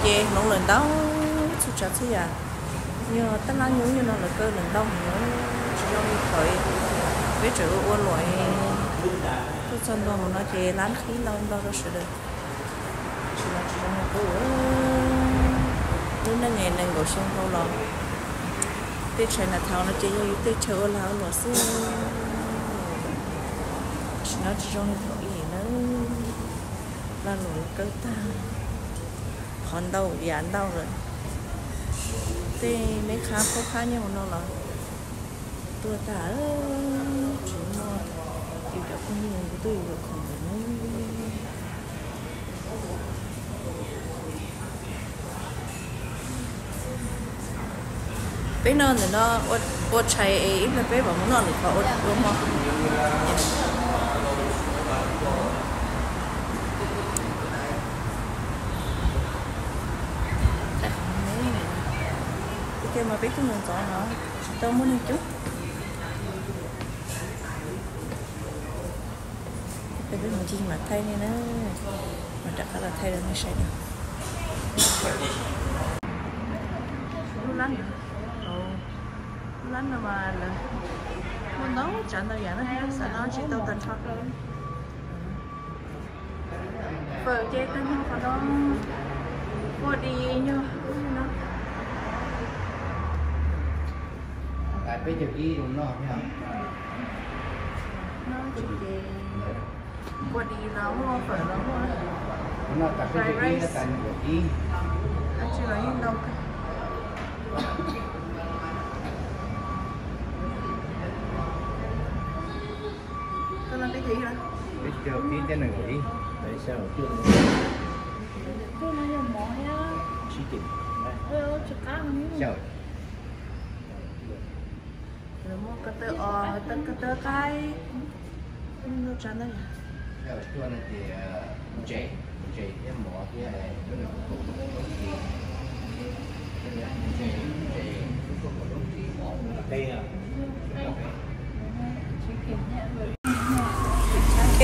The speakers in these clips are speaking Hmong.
Ces hloov lawm ntau txhua tsav txhua yam, yog tab lab nyuj nyuj no lawv kaw lawm ntau heev, tsis zoo li thaum peb tseem ua ua luam, tuaj txog ntua mus no ces lab qhib ntau ntau rau sawv daws. Tam sim no tsis zoo li qub. Lub neej nees nkaum xyoo dhau los, tej Chinatown no ces yog yus tej chaw ua lag ua luam xwb. Tam sim no tsis zoo li thaum ub lawm, lag luam los kaw tag, qhov ntau yam ntau lawm. Tej me qhab phob qhab nyob hauv no los tuag tag, tsis muaj yus cov phooj ywg kuv tuaj yus yuav khoom ntawm no. Peb noj ntawm no, ua tshais es ib pliag peb mam mus noj lwm qhov ua hmo. Ua ke mas peb tuaj ntxov ntxov no tsis tau muaj neeg coob. Peb mus ncig mam thaij nej na, mam rov qab los thaij rau nej saib na. Lub lab, lub lab no mas lawv muaj ntau tsav ntau yam na, xav no tsis tau tag nrho. Fawm ces tag nrho qhov no, kua dis nyuag no. Peb caug ib no, no ces kua dis los muaj, fawm los muaj, fried rice, dab tsi los yeej ntau kawg. Koj no peb caug ib los? Peb caug ib thiab nees nkaum ib. Cuaj no yog mov thiab. Tsis qab no. Lawv muaj ko taw os, ko taw qaib, ntau tsav ntau yam.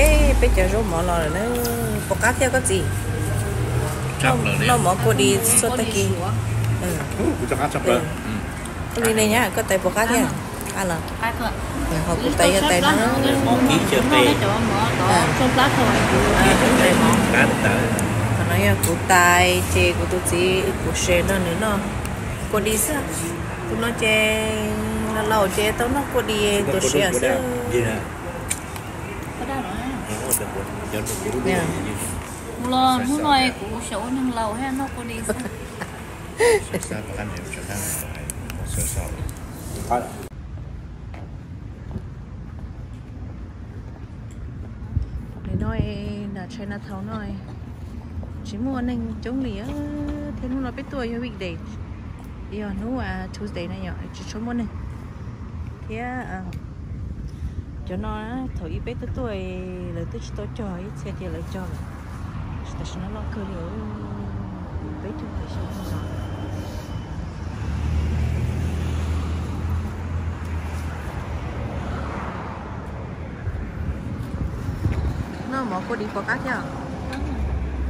Eb, peb cov zaub mov los lawm na. Puas qab thiab koj txiv? Noj mov kua dis txhua tag kis. Ua li ne nyab, koj tais puas qab thiab? Qab los? Ho kuv tais yog tais no. Qhov no yog kuv tais ces kuv tus txiv kuv share nrog nws noj kua dis xwb. Tus no ces laus laus ces tau noj kua dis tus siav xwb. Kuv los hnub no kuv xyaum ua neeg laus thiaj noj kua dis xwb. Nim no nram Chinatown no tsis muaj neeg coob li thiab, hnub no peb tuaj yog weekday, yog hnub Tuesday na yom, tsis tshua muaj neeg thiab. Cov no thaum ub peb tuaj tuaj lawv twb tsis tau cog, ib txhia tias lawv cog lawm, tab sis tam sim no loj kawg li, peb caug pem xyoo no. Noj mov kua dis puas qab thiab?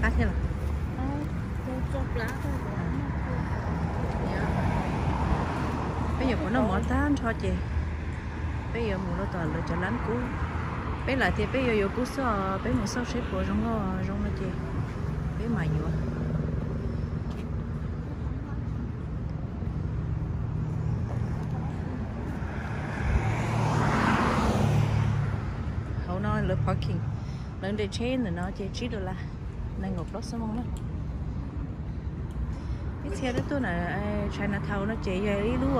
Qab thiab los? Peb yuav puas noj mov tag nrho ces peb yuav mus rau tom lawv cov lab kub. Peb lam tias peb yuav yuav kub xwb os, peb mus xauj seb puas zoo nkauj zoo no ces peb mam yuav. Hauv no lawv parking, lawv nres tsheb ntawm no ces tsib dollar, nees nkaum plaub xuab moos na. Ib txhia twb tuaj na, Chinatown no ces yog ib lub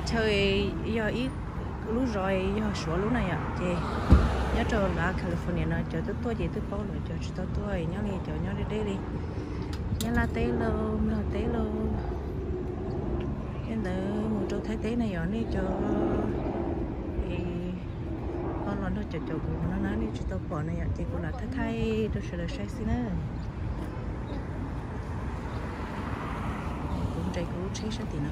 chaw, yog ib lub zos yog Suav lub na yom, ces nyob rau lawv California no cov tuaj tuaj ces twb paub lawm, cov tsis tau tuaj nyob li cov nyob deb deb li Nyab Laj teb lauj, Nplog teb lauj, tej ntawd mus rau Thaib teb na yom, nej cov ho los nrog caum caum kuv no na nej tsis tau pom na yom, ces kuv lam thaij thaij rau sawv daws saib xwb na. Kuv nres kuv lub tsheb sab tim no.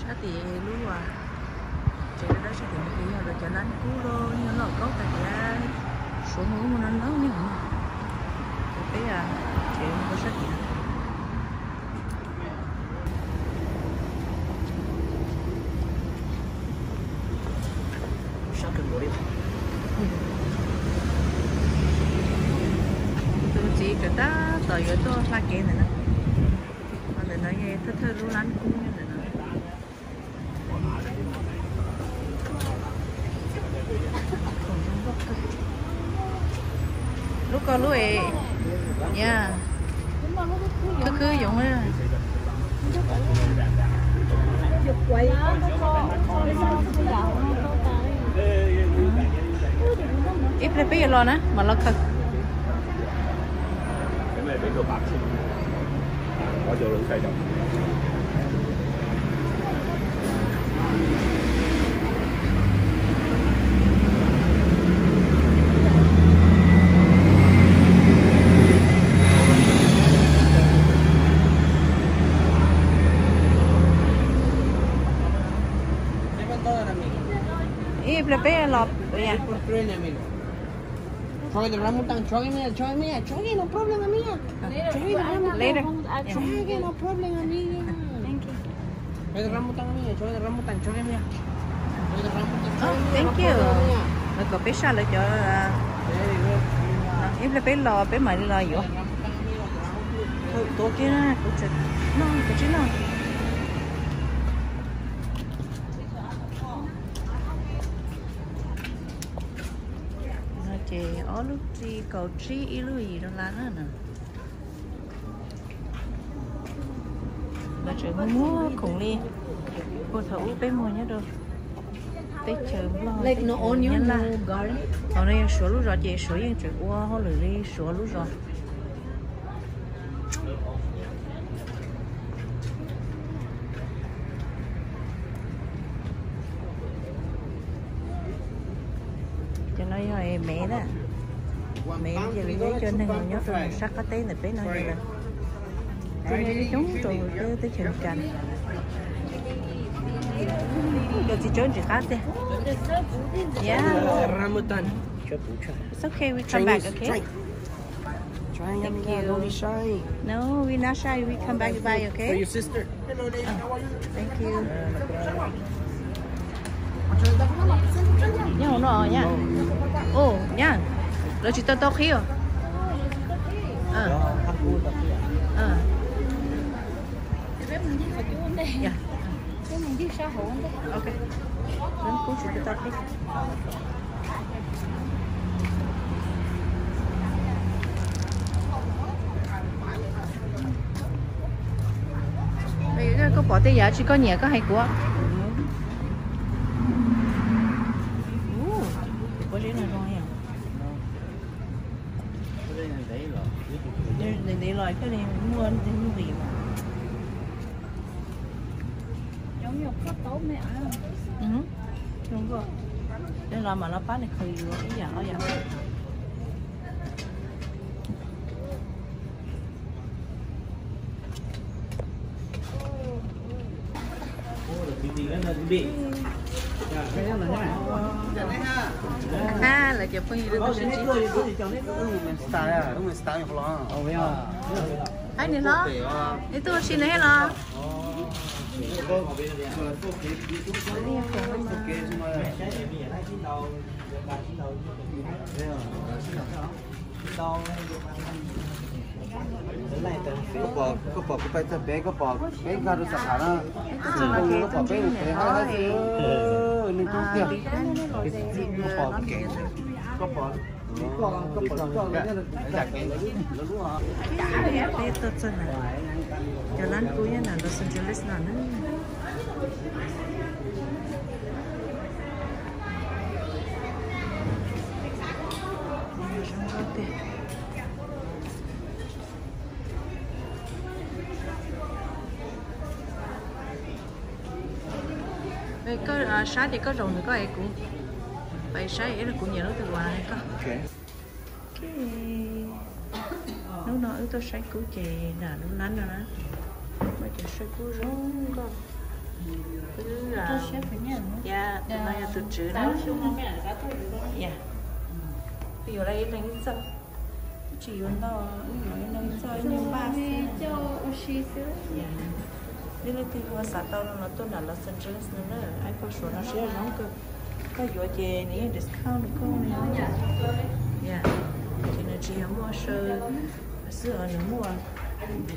Sab tim lub tsev dab tsi tim no ces yog lawv cov lab kub los yog loj kaub tas tias Suav mus ub mus no loj li. Ces peb ces mus rau sab tim no. Tus txiv tseem tab tom yuav tuaj hla kev ntawm no. Ntawm no yog thawj thawj lub lab kub nyob ntawm no. Lub ko lub es, ya, khwb khwb yoov. Ib pliag peb yuav los na mam los khaws. Ib pliag peb los. Try the rambutan, try me, try me, try it, no problem, amiga. Try the rambutan. Later. Try it, no problem, amiga. Thank you. Try the rambutan, amiga, try the rambutan, try me. Try the rambutan, try me, no problem, amiga. Lawv kom peb saj lawv cov. Ib pliag peb los peb mam li los yuav. Thawj tuav kiag na, kuv tseem noj, kuv tsis noj. No ces ob lub ri kaum tsib ib lub yim dollar na no. Lawv tseem muag khoom li puag thaum ub peb muag nyob rau teb chaws Nplog, teb chaws Nyab Laj. Thaum no yog Suav lub zos ces Suav yeej tseem ua hauj lwm li Suav lub zos. Cov no yog mev na. Mev ces lawv yog ib co neeg nyob rau sab qab teb ntawm peb no yog lawm. Cov no coob rau teb chaws Amelikas. Cov txiv tsawb ntsis qab tiag. Yeah. It's okay, we come back, okay? Thank you. No, we not shy, we come back, bye, okay? Thank you. Nyob hauv no nyaj. Ua nyaj, lawv tsis tau tau qhib os. Lawv kuj tsis tau tau qhib. Koj pom tej yam tsis koj nyiam koj hais kuv. Pob zeb no zoo li. Ntev los thiaj li muaj movie mas. Zoo nkauj. Los mam los pab nws khaws yuav ib yam ob yam. Lawv cov phooj ywg tuaj sib ntsib. Hais nws hlob, nws tuaj ua si nws thiab los? Koj pom kuv pais txog pem, koj pom peb nkag rau sab qab na, koj pom peb mus pem hab hab xwb, neeg coob tiag. Koj pom, koj pom, koj pom, koj pom. Peb tuaj txog na, cov lab kub nyob ntawm Los Angeles no na. Zoo nkauj tiag. Koj saib ces koj zaum ntawm koj es kuv pais saib es kuv nyiam lub twg los hais koj. Hnub no wb tuaj saib kub ces nram lub lab no na, muaj cov saib kub zoo nkauj. Wb, ya, tus no yog tus tswv na. Ya, wb yuav lawv ib leeg ib txoj. Wb tsis yuav ntau, wb yuav ib leeg ib txoj, ib nyuag npaj xwb. Yog leej twg ho xav tau no los tuaj nram Los Angeles no na, iPhone Store no siab zoo kawg. Koj yuav ces nws yeej discount rau koj li. Ya, ces nws tsis yog muaj saw xwb os, nws muaj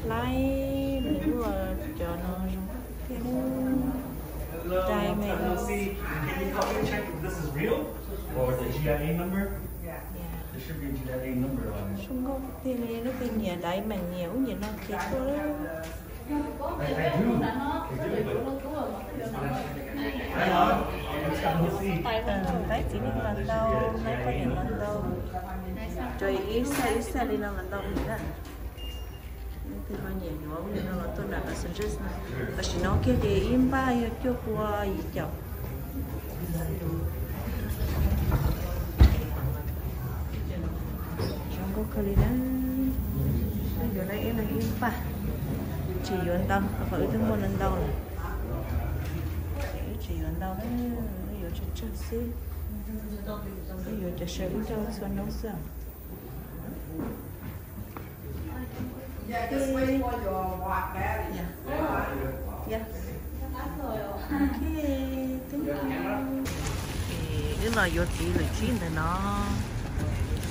laib, nws muaj cov no zoo tiag. Diamonds. Or the G I A number? Yeah. There should be a G I A number on it. Zoo nkauj tiag li, leej twg nyiam diamond, nyiam ub nyiam no ces tuaj. I, I do. I do, but it's not, it's not, it's not, we'll see. Qaib txiv neej los ntau, qaib poj niam los ntau. Cov ib xaj ib xaj li no los ntau heev na. Leej twg ho nyiam yuav ub nyiam no los tuaj nram Los Angeles na. Tam sim no kiag ces ib npaj yog cuaj pua yim caum. Zoo nkauj kawg li na. Wb yuav lawv ib leeg ib npaj, tsis yuav ntau rau qhov wb twb muaj ntau ntau lawm. Wb tsis yuav ntau na, wb yuav tsawg tsawg xwb. Wb yuav cov saw ib zaug txhua hnub xwb. Wb los yuav txiv lwm tsib ntawm no.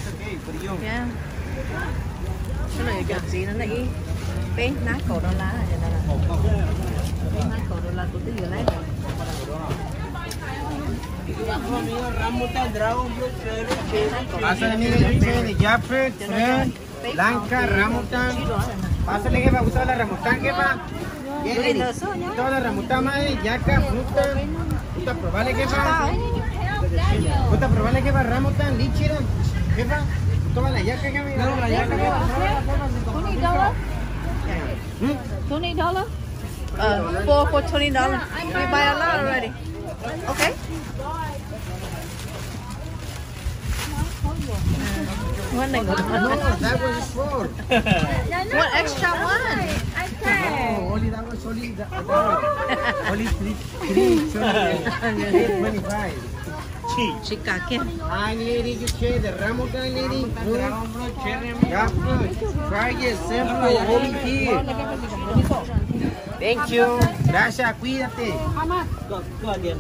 Wb los yuav cov txiv no na, ib peb hnab kaum dollar, peb hnab kaum dollar kuv twb yuav lawm. Pásale, amigo, dice de Jafre, Fred, Blanca, rambutan. Pásale, jefa, gustan las rambutan, jefa. Todas las rambutan, eh, yaca, fruta. Gusta probarle, jefa. Gusta probarle, jefa, rambutan, lichi, jefa. Todas las yacas, jefa. Twenty dollar? Hmm? Twenty dollar? Uh, four for twenty dollars. We buy a lot already. Okay. One, no, that one is four. One extra one. No, only that one, only that one. Only three, three, sorry. Twenty-five. Tsis kam kiag. Hi, lady, you share the rambutan, lady? Fruit. Yeah, fruit. Try it, sample, only here. Thank you. Gracias, cuídate.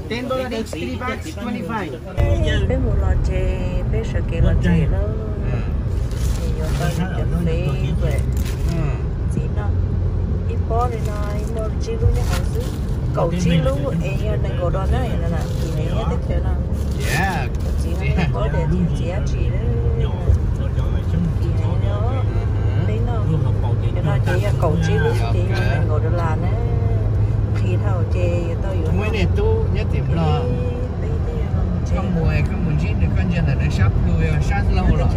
Ten dólares, three bags, twenty-five. Peb mus los tsev, peb sawv kev los tsev lawm. Yuav tau cov favorite ntxiv no. Ib pob li no muaj tsib lub nyob hauv xwb. Kaum tsib lub es yog nees nkaum dollar na, yog no na, txiv neej nyob teb chaws no. Kaum tsib lub, pob tias txiv dab tsi. Peb no, cov no ces yog kaum tsib lub ces yog nees nkaum dollar na. Nqhis dhau ces yuav tau yuav. Muaj ib niag tub nyob tim Nplog, koj mus, koj mus ntsib nws, koj ntsia ntawm nws sab plhu, sab laug los.